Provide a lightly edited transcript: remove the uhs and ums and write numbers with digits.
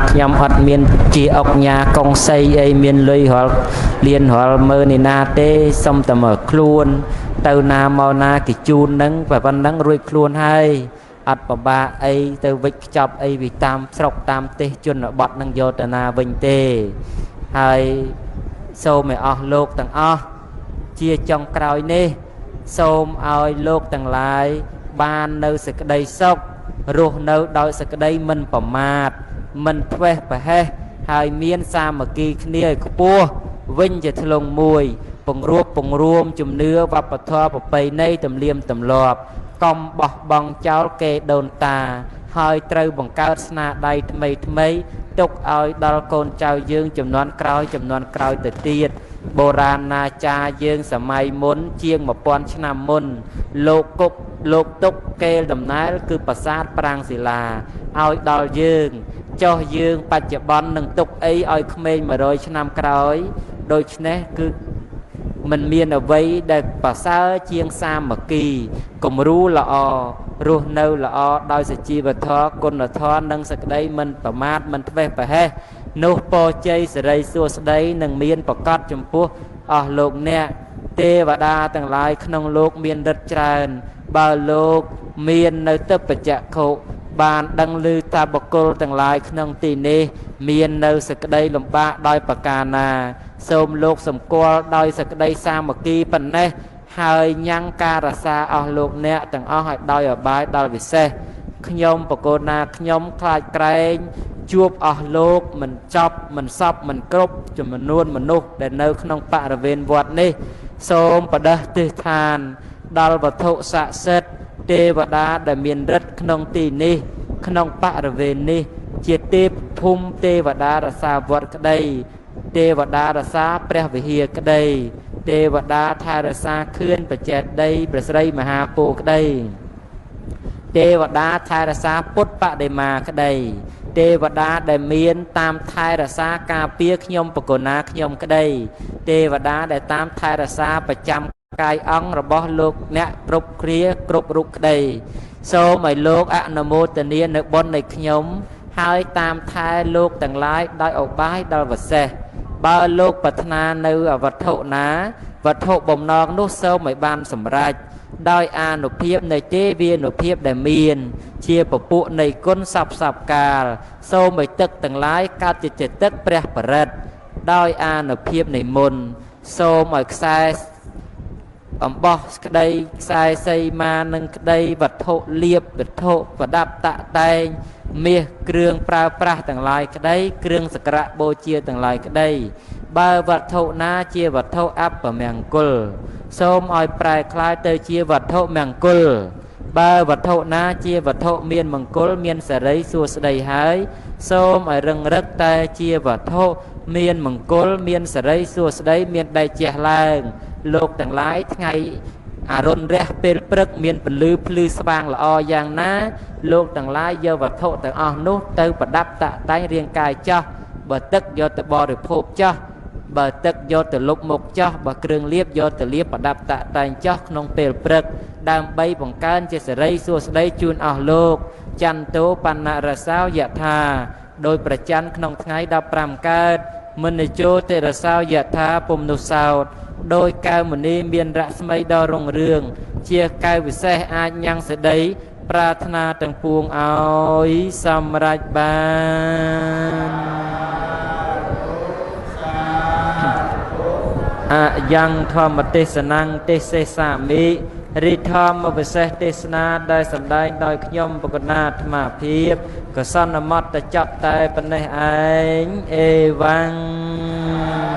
ខ្ញុំអត់មានជាអុកញ៉ាកុងសីអីមានលុយរាល់លៀនរាល់មើនេះណាទេ សុំតែមកខ្លួនទៅណាមកណាគេជូននឹងប៉ុណ្ណឹងរួចខ្លួនហើយ អត់ពិបាកអីទៅវិចខ្ចប់អីពីតាមស្រុកតាមទេសជនបទនឹងយកទៅណាវិញទេ។ ហើយសូមឲ្យអស់លោកទាំងអស់ ជាចុងក្រោយនេះ សូមឲ្យលោកទាំងឡាយបាននៅសេចក្តីសុខ រស់នៅដោយសេចក្តីមិនប្រមាទ មិនធ្វេសប្រហែស ហើយមានសាមគ្គីគ្នាឲ្យខ្ពស់វិញជាធ្លុងមួយ ពង្រួបពង្រួមជំនឿវប្បធម៌ប្រពៃណីទំនៀមទម្លាប់ កុំបោះបង់ចោលគេដូនតា ហើយត្រូវបង្កើតស្នាដៃថ្មីថ្មីទុកឲ្យដល់កូនចៅយើងចំនួនក្រោយចំនួនក្រោយទៅទៀត។ បុរាណាចារយើងសម័យមុនជាង1000ឆ្នាំមុន លោកគុកលោកទុកកេលដំណែល គឺប្រាសាទប្រាងศิលាឲ្យដល់យើង ចុះយើងបច្ចុប្បន្ននឹងទុកអីឲ្យក្មេង100ឆ្នាំក្រោយ? ដូច្នេះគឺមិនមានអ្វីដែលប្រសើរជាងសាមគ្គី គំរូល្អ រស់នៅល្អដោយសជីវធម៌ គុណធម៌ និងសក្តីមិនប្រមាទ មិនធ្វេសប្រហែស នោះពរជ័យសិរីសួស្តីនឹងមានប្រកបចំពោះអស់លោកអ្នក។ ទេវតាទាំងឡាយក្នុងលោកមានរិទ្ធច្រើន បើលោកមាននៅទិព្វចក្ខុបានដឹងឮថាបុគ្គលទាំងឡាយក្នុងទីនេះមាននៅសក្តីលំបាកដោយប្រការណា សូមលោកសម្គាល់ដោយសក្តីសាមគ្គីប៉ុណ្ណេះ ហើយញ៉ាំងការរក្សាអស់លោកអ្នកទាំងអស់ឲ្យដោយអបាយដល់វិសេស។ ខ្ញុំបកូនណាខ្ញុំខ្លាចក្រែងជួបអស់លោកមិនចប់មិនសពមិនគ្រប់ចំនួនមនុស្សដែលនៅក្នុងបរិវេណវត្តនេះ សូមបដិទិដ្ឋានដល់វត្ថុស័ក្តិសិទ្ធិទេវតាដែលមានរិទ្ធក្នុងទីនេះ ក្នុងបរិវេណនេះ ជាទេពភូមិទេវតារសាវត្តក្តី ទេវតារសាព្រះវិហារក្តី ទេវតាថែរក្សាខឿនបច្ចេតីព្រះស្រីមហាពោធិក្តី ទេវតាថែរក្សាពុទ្ធបដិមាក្តី ទេវតាដែលមានតាមថែរក្សាការពារខ្ញុំបកុណាខ្ញុំក្តី ទេវតាដែលតាមថែរក្សាប្រចាំកាយអង្គរបស់លោកអ្នកគ្រប់គ្រាគ្រប់រូបក្តី សូមឲ្យលោកអនុមោទនានៅបុណ្យនៃខ្ញុំ ហើយតាមថែលោកទាំងឡាយដោយឧបាយដល់វសេស។ បើលោកប្រាថ្នានៅវត្ថុណា វត្ថុបំណងនោះសូមឲ្យបានសម្រេចដោយអានុភាពនៃទេវានុភាពដែលមាន ជាពពួកនៃគុណសពសពកាល សូមឲ្យទឹកទាំងឡាយកើតជាទឹកព្រះបរិត្តដោយអានុភាពនៃមុន សូមឲ្យខ្សែអំបោះក្តី ខ្សែសីមានឹងក្តី វត្ថុលៀប វត្ថុប្រដាប់តាក់តែង មាស គ្រឿងប្រើប្រាស់ទាំងឡាយក្តី គ្រឿងសក្ការៈបូជាទាំងឡាយក្តី បើវត្ថុណាជាវត្ថុអពមង្គល សូមឲ្យប្រែក្លាយទៅជាវត្ថុមង្គល បើវត្ថុណាជាវត្ថុមានមង្គល មានសិរីសួស្តីហើយ សូមឲ្យរឹងរឹកតែជាវត្ថុមានមង្គល មានសិរីសួស្តី មានដៃជះឡើង។ លោកទាំងឡាយ ថ្ងៃអរុណរះពេលព្រឹកមានពន្លឺភ្លឺស្វាងល្អយ៉ាងណា លោកទាំងឡាយយកវត្ថុទាំងអស់នោះទៅប្រដាប់តាក់តែងរាងកាយចោះ បើទឹកយកទៅបរិភោគចោះ បើទឹកយកទៅលុបមុខចោះ បើគ្រឿងលាបយកទៅលាបប្រដាប់តាក់តែងចោះក្នុងពេលព្រឹក ដើម្បីបង្កើនជាសិរីសួស្តីជូនអស់លោក។ ចន្ទោបណ្ណរសោយថា ដោយប្រច័នក្នុងថ្ងៃ15កើត មនិជោតិរសោយថា ពុំនោះសោតដោយកែវមនីមានរស្មីដ៏រុងរឿង ជាកែវវិសេសអាចញ៉ាំងសេដីប្រាថ្នាទាំងពួងឲ្យសម្រេចបាន។ អយ៉ាងធម្មទេសនំទេសសេសាមិ រិធម្មវិសេសទេសនាដែលសម្ដែងដោយខ្ញុំបកណាអាត្មាភាព កសន្មតចប់តែប៉ុណ្ណេះឯង អេវ៉ាំង។